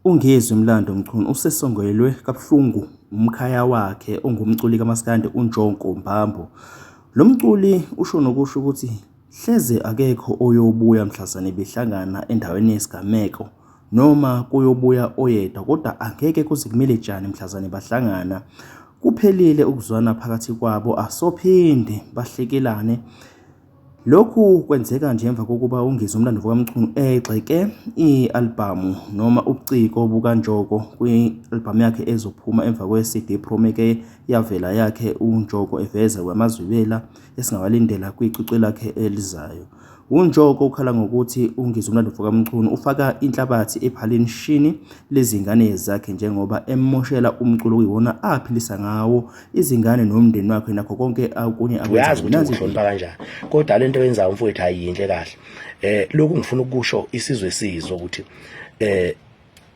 UNgizwe Mlando Mchunu usesongelwe kabuhlungu umkhaya wakhe ongumculi kamaskandi uNjonko Mbambo. Lo mculi usho nokusho ukuthi hleze akekho oyobuya mhlazane behlangana endaweni yesigameko noma kuyobuya oyedwa kodwa angeke kuze kumele tshani mhlazane bahlangana. Kuphelile ukuzwana phakathi kwabo asophinde bahlekelane. Lokhu kwenzeka nje emva kokuba uNgizwe Mlando kaMchunu egxeke i-albhamu noma ubuciko bukaNjoko kwi-albhamu yakhe ezophuma emva kwe-CD promo eke yavela yakhe uNjoko eveza kwamazwibela esingawalindela kwicwecwe lakhe elizayo. UNjoko ukhala ngokuthi uNgizwe Mlando kaMchunu ufaka inhlabathi ephaleni shini lezingane zakhe njengoba emmoshela umculo okuyiwona aphilisa ngawo izingane nomndeni wakhe nakho konke okunye Uyazi ukuthi uhlonipha kanjani, kodwa lento oyenzayo mfowethu ayiyinhle kahle. Lokhu ngifuna ukusho isizwe sizwe ukuthi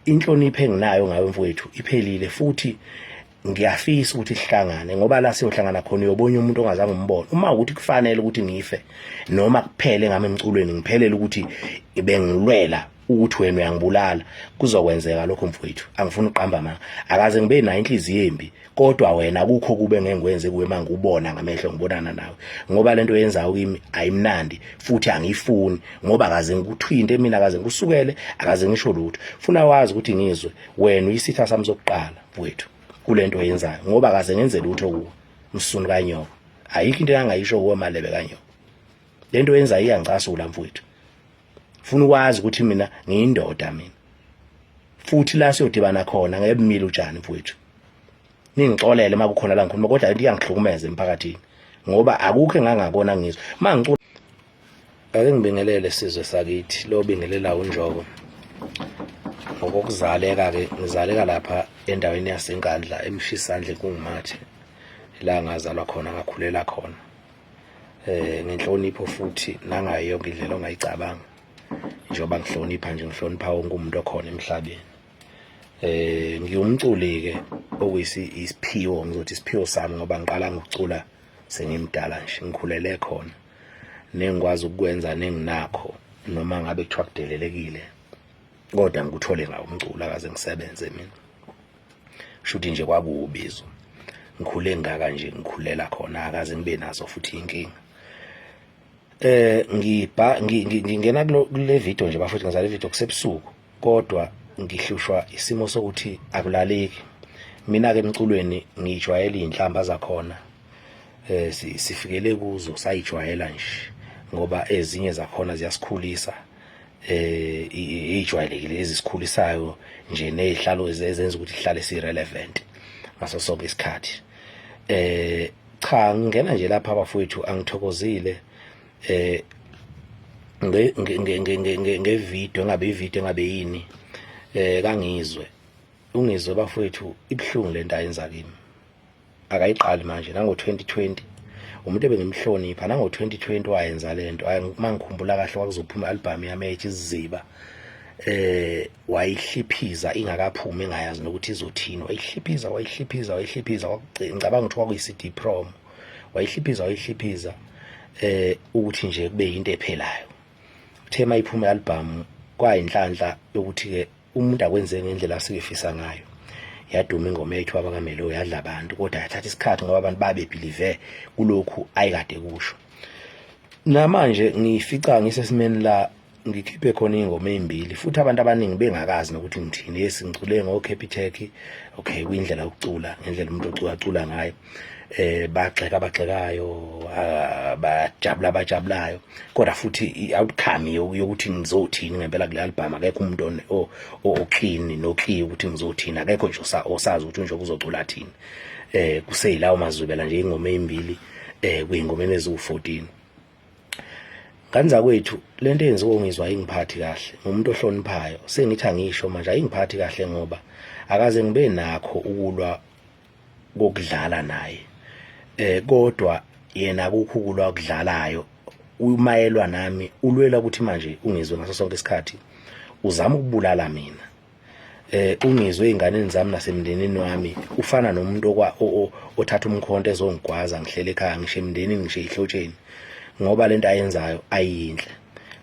inhlonipho enginayo ngawe mfowethu iphelile, futhi ngiyafisa ukuthi sihlangane, ngoba la siyohlangana khona uyobona umuntu ongazange umbone. Uma ukuthi kufanele ukuthi ngife noma kuphele ngami emculweni, ngiphelele ukuthi bengilwela ukuthi wena uyangibulala, kuzokwenzeka lokho mfowethu. Angifuni ukuqamba amanga, akaze ngibe nayo inhliziyo embi, kodwa wena akukho kube ngengikwenze kuwe uma ngikubona ngamehlo ngibonana nawe, ngoba lento oyenzayo kimi ayimnandi futhi angiyifuni, ngoba akaze ngikuthinte mina, akaze ngikusukele, akaze ngisho lutho. Funa wazi ukuthi ngizwe wena uyisitha sami sokuqala mfowethu kulento oyenzayo, ngoba akaze ngenze lutho kuwe msunu kanyoko. Ayikho into engangayisho kuwe malebe kanyoko. Lento oyenzayo iyangicasula mfowethu. Funa ukwazi ukuthi mina ngiyindoda mina, futhi la siyodibana khona ngeke bumile utshani mfowethu. Ningixolele uma kukhona la ngikhuluma, kodwa into iyangihlukumeza emphakathini, ngoba akukho engangakona ngizwe uma ngicula. Ake ngibingelele sizwe sakithi, lo bingelela uNjoko. Ngokokuzaleka-ke ngizaleka lapha endaweni yaseNkandla eMshisandla eNkungumathe, la ngazalwa khona ngakhulela khona. Ngenhlonipho futhi nangayo yonke indlela ongayicabanga, njengoba ngihlonipha nje ngihlonipha wonke umuntu okhona emhlabeni. Ngiwumculi-ke okuyisi isiphiwo, ngizothi isiphiwo sami ngoba ngiqala ngokucula sengimdala nje, ngikhulele khona nengikwazi ukukwenza nenginakho, noma ngabe kuthiwa kudelelekile kodwa ngikuthole ngawo umculo, akaze ngisebenze mina. Shuthi nje kwakuwubizo, ngikhule ngaka nje ngikhulela khona, akaze ngibe nazo futhi inkinga. Ngibha ngingena kule video nje bafethu, ngizale video kusebusuku, kodwa ngihlushwa isimo sokuthi akulaleki. Mina ke emculweni ngijwayele izinhlamba zakhona, sifikele kuzo sayijwayela nje, ngoba ezinye zakhona ziyasikhulisa, ijwayelekile ezisikhulisayo nje nezihlalo ezenza ukuthi sihlale si relevant ngaso sonke isikhathi. Cha, ngingena nje lapha abafowethu, angithokozile nge nge nge nge video, engabe ivideo engabe yini kangizwe ungizwe bafowethu, ibhlungu lento ayenza kimi. Akayiqali manje, nango-2020 umuntu ebengimhlonipha, nango-2020 wayenza lento. Uma ngikhumbula kahle kwakuzophuma i-album yami ethi Isiziba, wayihliphiza ingakaphumi, engayazi nokuthi izothini, wayihliphiza wayihliphiza wayihliphiza, ngicabanga ukuthi kwakuyi-CD promo, wayihliphiza wayihliphiza ukuthi nje kube yinto ephelayo. Uthe mayiphuma i-album kwayinhlanhla yokuthi-ke umuntu akwenze ngendlela asuke efisa ngayo. Yaduma ingoma yethu abakamelo, yadla abantu, kodwa yathatha isikhathi ngoba abantu babebhilive kulokhu ayikade kusho. Namanje ngifica ngisesimeni la ngikhiphe khona iy'ngoma ey'mbili, futhi abantu abaningi bengakazi nokuthi ngithini. Yes, ngicule ngo-Capitec, okay, kuyindlela yokucula ngendlela umuntu ocula acula ngayo. Bagxeka abagxekayo, bajabula abajabulayo, kodwa futhi i-outcome yokuthi ngizothini ngempela kule album, akekho umuntu o-clean no-clear ukuthi ngizothini, akekho nje osazi ukuthi nje uzocula thini. Kuseyilawo mazwibela nje ingoma ezimbili kuyingomeni eziwu-14. Ngane zakwethu, lento eyenziwa ungizwa ayingiphathi kahle, ngumuntu ohloniphayo, sengithi angisho manje ayingiphathi kahle ngoba akaze ngibe nakho ukulwa kokudlala naye, kodwa yena akukho ukulwa okudlalayo, umayelwa nami, ulwela ukuthi manje ungizwe ngaso sonke isikhathi uzama ukubulala mina. Ungizwe ey'nganeni zami nasemndenini wami, ufana nomuntu othatha umkhonto ezongigwaza ngihlele ekhaya, ngisho emndenini ngisho ey'hlotsheni, ngoba lento ayenzayo ayiyinhle.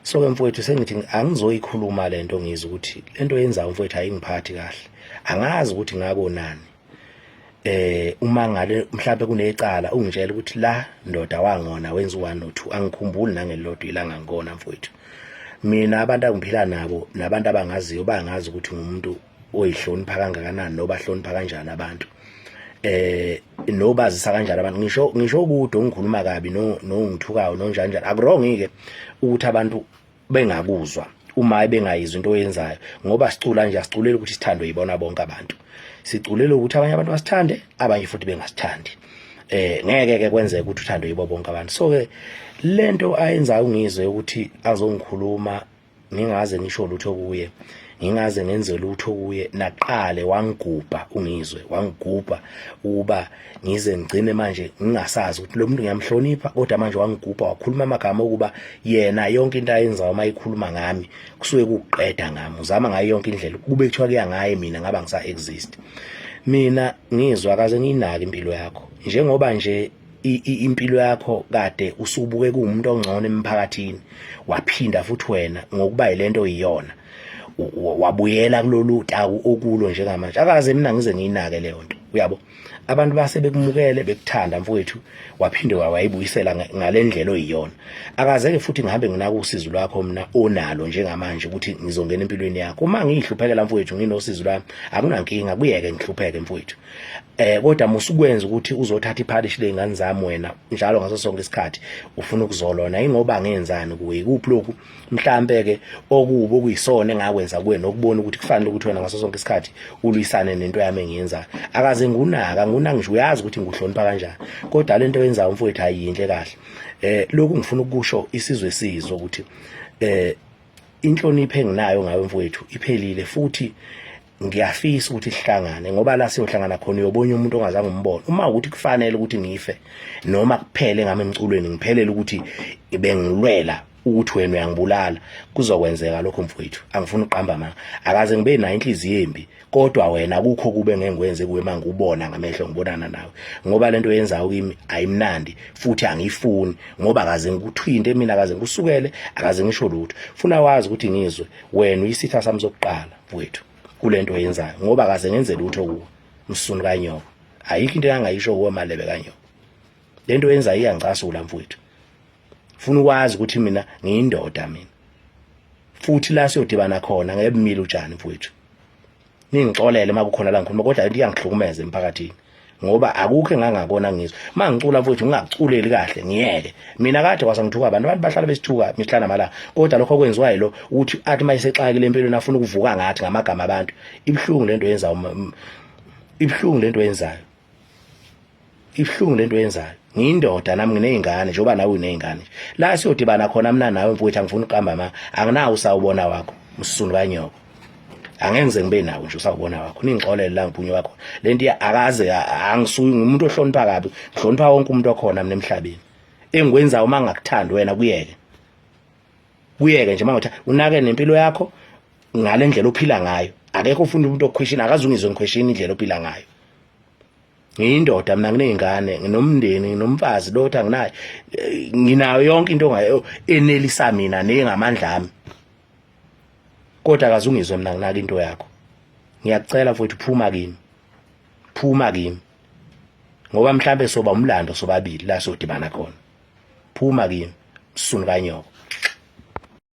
So ke mfowethu sengithi angizoyikhuluma lento ngizwe ukuthi lento yenzayo mfowethu ayingiphathi kahle. Angazi ukuthi ngakonani. Uma ngale mhlawumbe kunecala ungitshela ukuthi la ndoda wangona wenza u1 no 2 angikhumbuli nangelilodwa ilanga ngikona mfowethu. Mina abantu angiphila nabo nabantu abangaziyo bangazi ukuthi ngumuntu oyihlonipha kangakanani nobahlonipha kanjani abantu. Nobazisa kanjani abantu ngisho kude ongikhuluma kabi no nongithukayo nonjani njani akurong ke ukuthi abantu bengakuzwa uma bengayizwa into oyenzayo ngoba sicula nje asiculeli ukuthi sithandwe yibona bonke abantu siculele ukuthi abanye abantu basithande abanye futhi bengasithandi ngeke ke kwenzeke ukuthi uthandwe yibo bonke abantu. So ke lento ayenzayo ungizwe ukuthi azongikhuluma ngingaze ngisho lutho kuye ngingaze ngenze lutho kuye naqale wangigubha ungizwe wangigubha uba ngize ngigcine manje ngingasazi ukuthi lo muntu ngiyamhlonipha kodwa manje wangigubha wakhuluma amagama okuba yena yonke into ayenzayo uma ikhuluma ngami kusuke kuqeda ngami uzama ngayo yonke indlela kube kuthiwa kuya ngaye mina ngaba ngisa exist. Mina ngizwa kaze ngiyinake impilo yakho njengoba nje impilo yakho kade usubuke kuwumuntu ongcono emphakathini waphinda futhi wena ngokuba yilento iyona wabuyela kulolu taku okulo njengamanje akaze mina ngize ngiyinake leyo nto uyabo. Abantu base bekumukele bekuthanda mfowethu waphinde wayibuyisela ngalendlela oyiyona. Akaze ke futhi ngihambe nginaka usizo lwakho mina onalo njengamanje ukuthi ngizongena empilweni yakho. Uma ngihluphekela mfowethu nginosizo lwami akunankinga kuyeke ngihlupheke mfowethu. Kodwa musukwenza ukuthi uzothatha iphalishi lezingane zami wena njalo ngaso sonke isikhathi ufuna ukuzolona ingoba ngenzani kuwe ikuphi lokhu mhlambe ke okubi okuyisona engakwenza kuwe nokubona ukuthi kufanele ukuthi wena ngaso sonke isikhathi ulwisane nento yami engiyenzayo. Akaze ngunaka ngunaka ngisho uyazi ukuthi ngikuhlonipha kanjani kodwa lento oyenzayo mfowethu ayinhle kahle. Lokhu ngifuna ukusho isizwe sizwe ukuthi inhlonipho enginayo ngawe mfowethu iphelile futhi ngiyafisa ukuthi sihlangane ngoba la siyohlangana khona uyobona umuntu ongazange umbone. Uma ukuthi kufanele ukuthi ngife noma kuphele ngami emculweni ngiphelele ukuthi bengilwela ukuthi wena uyangibulala kuzokwenzeka lokho mfowethu. Angifuni uqamba amanga akaze ngibe nayo inhliziyo embi kodwa wena akukho kube ngengikwenze kuwe mangikubona ngamehlo ngibonana nawe ngoba lento oyenzayo kimi ayimnandi futhi angiyifuni ngoba akaze ngikuthinte mina akaze ngikusukele akaze ngisho lutho. Funa wazi ukuthi ngizwe wena uyisitha sami sokuqala mfowethu kulento oyenzayo ngoba akaze ngenze lutho kuwe msunu kanyoko. Ayikho into engangayisho kuwe malebe kanyoko. Lento oyenzayo iyangicasula mfowethu. Funa ukwazi ukuthi mina ngiyindoda mina futhi la siyodibana khona ngeke bumile utshani mfowethu. Ningixolele uma kukhona la ngikhuluma kodwa into iyangihlukumeza emphakathini ngoba akukho engangakona ngizwe. Uma ngicula mfowethu ngingaculeli kahle ngiyeke. Mina kade kwasangithuka abantu bahlala besithuka mihla namalanga kodwa lokho okwenziwa yilo ukuthi athi uma esexakile empilweni afuna ukuvuka ngathi ngamagama abantu. Ibuhlungu lento yenzayo, ibuhlungu lento yenzayo, ibuhlungu lento yenzayo. Ngiyindoda nami nginezingane njengoba nawe unezingane. La siyodibana khona mina nawe mfowethu angifuni uqamba ama anginawo usawubona wakho msunu kanyoko. Angeke ngize ngibe nawo nje usawubona wakho. Ningixolele la ngiphunywe wakho. Lento akaze angisuyi ngumuntu ohlonipha kabi. Ngihlonipha wonke umuntu okhona mina emhlabeni. Engikwenzayo uma ngakuthandi wena kuyeke. Kuyeke nje mangathi unake nempilo yakho ngalendlela ophila ngayo. Akekho ufuna umuntu okhweshini akazungizwe ngikhweshini indlela ophila ngayo. Ngiyindoda mina nginezingane nginomndeni nginomfazi lotha nginayo nginayo yonke into ngayo enelisa mina nengamandla ami. Kodwa akazungizwe mina nginaka into yakho. Ngiyakucela mfowethu phuma kimi. Phuma kimi. Ngoba mhlambe soba umlando sobabili la sodibana khona. Phuma kimi msunu kanyoko.